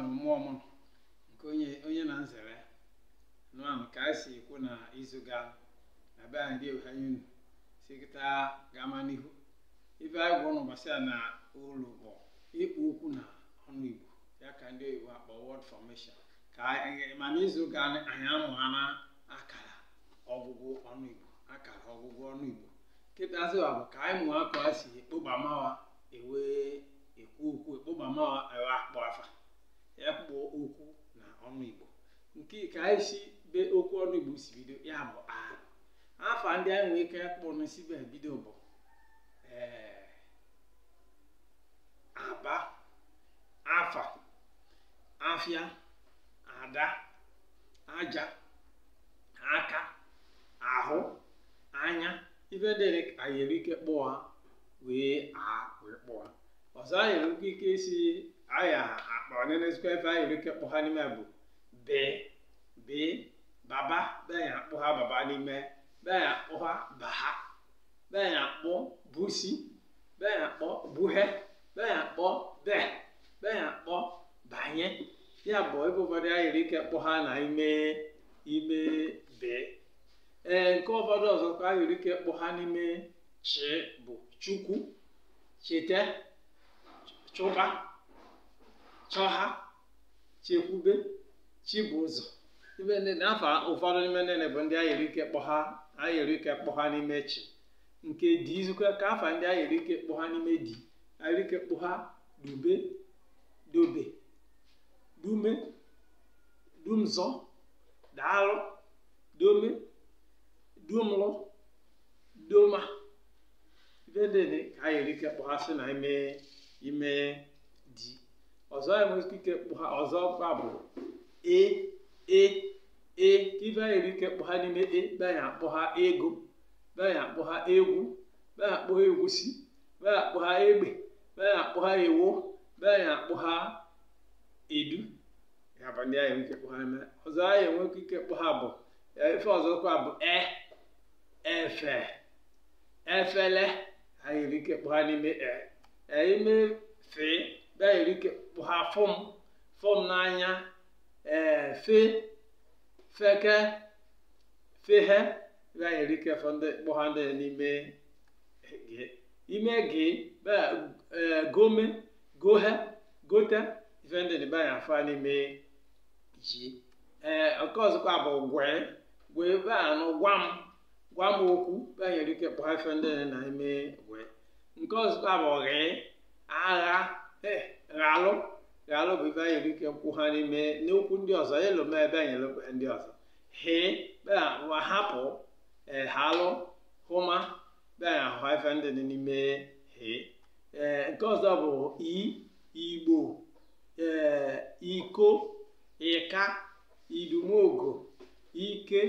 Mmụọ m nke onye na nzere nụanụ ka a si ekwu na izu ga na be anyị dị anyị unu si kịta gama n'ihu. Ife anyị gwụ ụnụ gbasara na ụlọ bụ ịkpụ okwu na ọnụ Igbo, ya ka ndị oyibo akpọ word formation. Ka mana izu ga anyị amụghana akara ọgwụgwụ ọnụ Igbo, akara ọgwụgwụ ọnụ Igbo. Kịta sịwa bụ ka anyị mụọ ka a si ekpobamawa ewe ekwu okwu, ekpobamawa ewe akpọ afa, ekpọ okwu na ọnụ Igbo. Nke ka anyị si be okwu ọnụ Igbo si bido, ya bụ a afa ndị anyị nwee ike ịkpọ n'isi be bido bụ aba, afa, afịa, ada, aja, aka, ahụ, anya. Ife dịrị anyị nwere ike kpọọ ha wee a wee kpọọ ha. Ọzọ anyị nwere ike isi aya akpa onenezikwa ife anyị nwere ike kpọ ha n'ime bụ be, be, baba. Be anyị akpọ ha baba n'ime, be anyị akpọ ha baha, be anyị akpọ busi, be anyị akpọ buhe, be anyị akpọ be, be anyị akpọ banye. Ya bụ ebe ụfọdụ anyị nwere ike kpọ ha na ime ime be. Ee, nke ụfọdụ ọzọ ka anyị nwere ike kpọ ha n'ime chi bụ chukwu, chete, chụba, chọha, chekwube, chibụzọ. Ibe ndị n'afọ ụfọdụ n'ime ndị bụ ndị anyị nwere ike kpọ ha, anyị nwere ike kpọ ha n'ime chi. Nke dị izukwa ka afa ndị anyị nwere ike kpọ ha n'ime di, anyị nwere ike kpọ ha dube, dobe, dume, dumzọ, daalụ, dome, dumlụ, doma. Ibe ndị dị ka anyị nwere ike kpọ ha sị na ime ime di. Ọzọ anyị nwere ike kpọ ha ọzọ kwa bụ e, e, e. Ife anyị nwere ike kpọ ha n'ime e, be anyị akpọ ha ego, be anyị akpọ ha egwu, be anyị akpọ ha egwusi, be anyị akpọ ha egbe, be anyị akpọ ha ewo, be anyị akpọ ha edu. Ya bụ ndị anyị nwere ike kpọ ha n'ime. Ọzọ anyị nwere ike kpọ ha bụ ife ọzọ kwa bụ e, efe, efele. Anyị nwere ike kpọ ha n'ime e. Ime fe, be anyị nwere ike kpọ ha fụm, fụm n'anya, ee, fe, feke, fehe. Be anyị nwere ike kpọ ha ndị n'ime gị. Ime gị be gome, gohe, gote. Ife ndị dị be anyị afọ n'ime ji. Ee, nke ọzọkwa bụ gwee, gwee be anụ gwa m, gwa m okwu. Be anyị nwere ike kpọ ha ife ndị na ime gwee. Nke ọzọkwa bụ ghee, agha, ghalụ. Ghalụ bụ ife anyị nwere ike kwụ ha n'ime n'okwu ndị ọzọ, elu mee ebe anyị elokwe ndị ọzọ. Hee, be hapụ, halụ, hụma, be anyị ahụ ife ndị dị n'ime hee. Ee, nke ọzọ bụ i, igbo, ee, iko, ịka, idumogo, ike,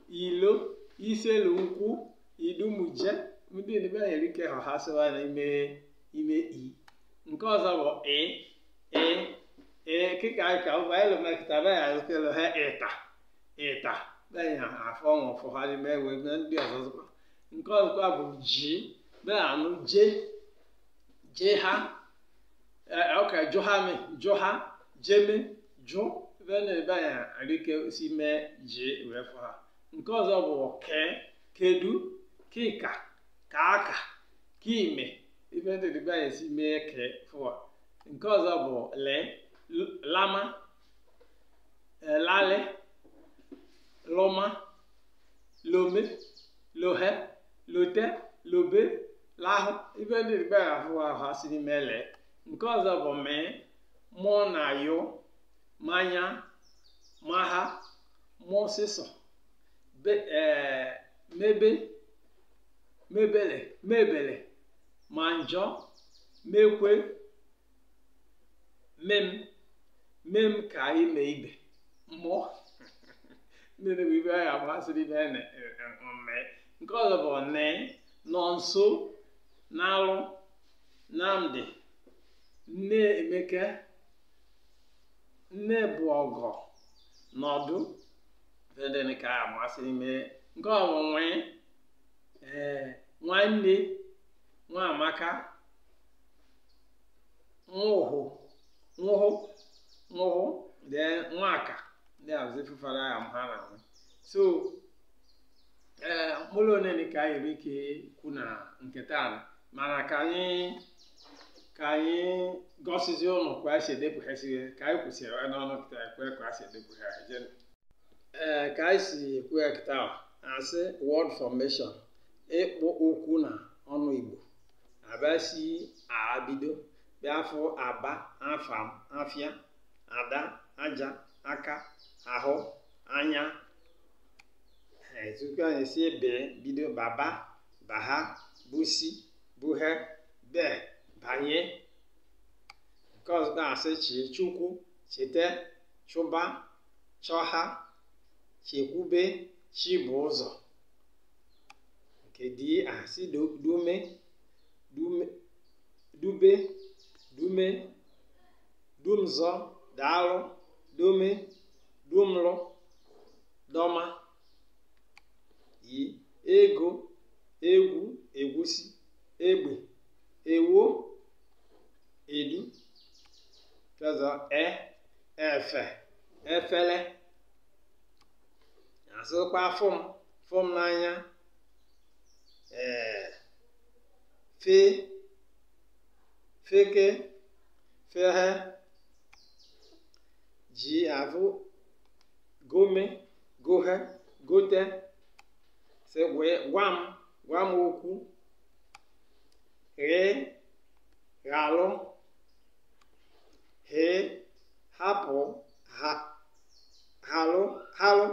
ilo, iselu nkwụ, idumuje. Ndị ebe anyị nwere ike ha ha sịwa n'ime ime i. Nke ọzọ bụ ị, ị, ị. Kịka anyị ka ụba elu mekịta be anyị azụkelu ha ịta, ịta. Be anyị afọ nwụfụ ha n'ime wee ndị ọzọ zụkwa. Nke ọzọkwa bụ ji, be anụ je, je ha, ọka jụ ha me, jụ ha, jeme, jụ. Ebe na ebe anyị nwere ike si mee ji wee fụ ha. Nke ọzọ bụ ke, kedu, kika, kaaka, kime. Ife ndị dị be anyị si mee ke fụ ha. Nke ọzọ bụ le, lama, lale, lọma, lome, lohe, lote, lobe, lahụ. Ife ndị dị be anyị afụ ha si n'ime le. Nke ọzọ bụ mee, mụ na yo, manya, maha, mụsịsọ, be, mebe, mebele, mebele, manjọ, mekwe, mem, mem ka ime ibe, mmụọ. Ndị bụ ibe anyị agbasị n'ime mme. Nke ọzọ bụ ne, nọ nso, n'alụ, Nnamdị, nne Emeka, nne bụ ọgọ, nọdụ. Ndị ka amasị n'ime. Nke ọ bụ nwee, ee, nwanne, nwa Amaka, nwụhụ, nwụhụ, Nwụhụ, then Nwaka. Ndị a bụzi fụfara ya ha na-anwụ. So ee, mkpụrụ one ka anyị nwere ike ikwu na nke taa, mana ka anyị gosizi ụnụ ka anyị si edepụghasị, ka anyị kwụsịrị n'ọnụ kịta ekwe ka anyị si edepụgha. Ee, ka anyị si ekwu ya kịta, asị word formation, ịkpụ okwu na ọnụ Igbo. Abịa si a bido, bịa fụ aba, afam, afịa, ada, aja, aka, ahụ, anya. Tupu anyị si bee bido, baba, baha, busi, buhe, be, banye. Nke ọzọ asị chi, chukwu, chete, chụba, chọha, chekwube, chibụzọ. Nke dị asị dume, dube, dume, dumzọ, daalụ, dome, dumlụ, dọma. Yi ego, egwu, egwusi, egbe, ewo, edu. Ọzọ e, efe, efele. Asịkwa fụm, fụm n'anya, ee, fe, feke, fehe. Ji avụ gome, gohe, gote. Sị gwa m, gwa m okwu. Ghee, ghalụ, hee, hapụ, ha, halụ, halụ,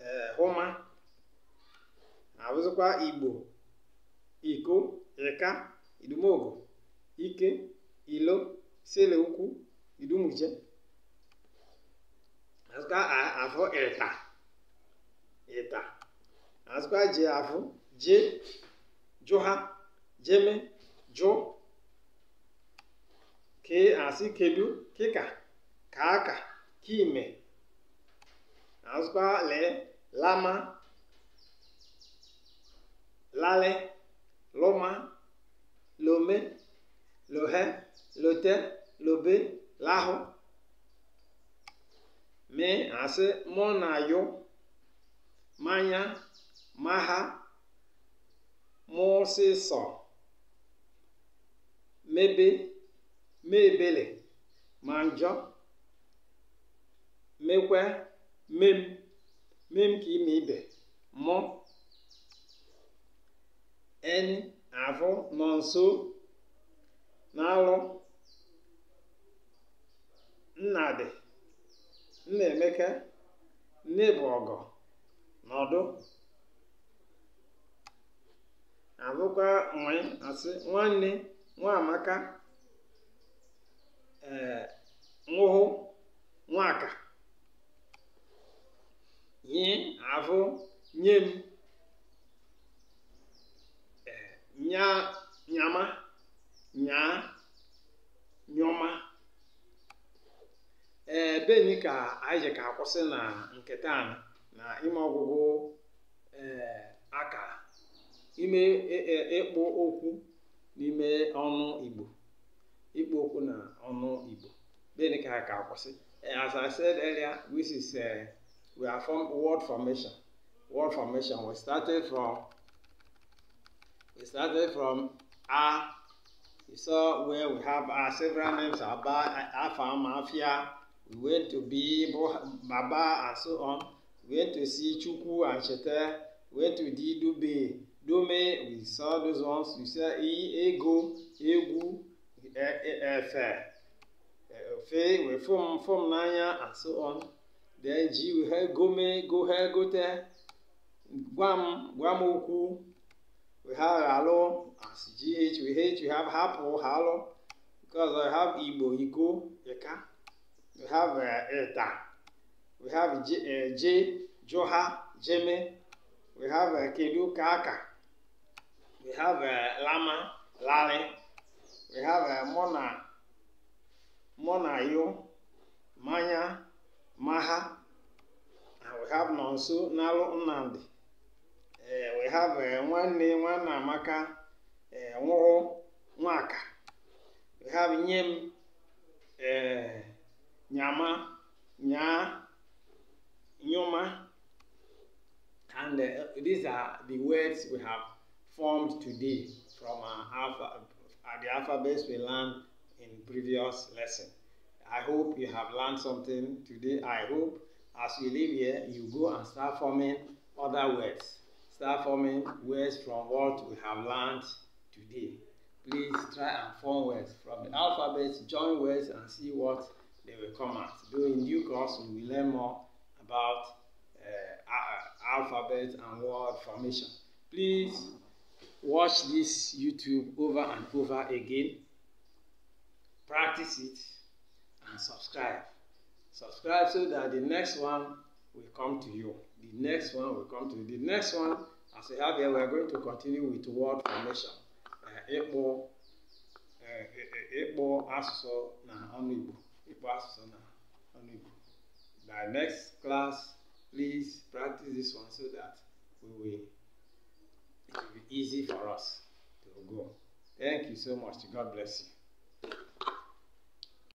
ee, hụma. Abụzikwa Igbo, iko, ịka, idumogo, ike, ilo, sele ukwu, idumuje. Azụkwa afọ ịta, ịta. Azụkwa ji afụ je, jụha, jeme, jụ. Ke asị kedu, kịka, kaaka, kime. Azụkwa lee, lama, lale, lụma, lome, lohe, lote, lobe, lahụ. Mee asị mụ na yụ, manya, maha, mụsịsọ, mebe, mebele, ma njọ, mekwe, mem, mem ka ime ibe, mụ. Eni avụ nọ nso, na-alụ, Nnadị, Nnaemeka, Nnebụọgọ, nọdụ. Abụkwa nwee asị nwanne, Nwaamaka, ee, nwụhụ, nwaka. Nye avụ nye m, nya, nyama, nyaa, nyọma. Ee, beni ka anyị ji ka akwụsị na nke taa na ime ọgwụgwụ, ee, akara ime ịkpụ okwu n'ime ọnụ Igbo, ịkpụ okwu na ọnụ Igbo. Beni ka ka akwụsị. As I said earlier, which is we are from word formation. Word formation, we started from A. You saw where we have several names, Aba, Afam, Afia. We went to B, Baba, and so on. We went to C, Chukwu and Chete. We went to D, Dube, Dome. We saw those ones. We saw E, Ego, Egwu, Efe, Fe, we form, form Nanya, and so on. Then G, we have Gome, Gohe, Gote, Guam, Guamoku. We have Alo as GH, we H, we have Hapo, Halo, because I have Igbo, Iko, Eka. We have Eta. We have J, J, Joha, Jeme. We have Kedu, Kaka. We have Lama, Lale. We have Mona, Mona Yo, Manya, Maha. And we have Nonso, Nalo, Nnamdi. We have Nwanne, Nwanne Amaka, Nwụhụ, Nwaka. We have Nyem, nyama, nya, nyoma. And these are the words we have formed today from our the alphabets we learned in previous lesson. I hope you have learned something today. I hope as you leave here, you go and start forming other words. Start forming words from what we have learned today. Please try and form words from the alphabet, join words and see what they will come out. Though in due course, we will learn more about alphabet and word formation. Please watch this YouTube over and over again. Practice it and subscribe. Subscribe so that the next one will come to you. The next one will come to you. The next one, as we have here, we are going to continue with word formation. Ịkpụ asụsụ na ọnụ Igbo. Ịkpụ asụsụ na ọnụ Igbo. By next class, please practice this one so that it will be easy for us to go. Thank you so much. God bless you.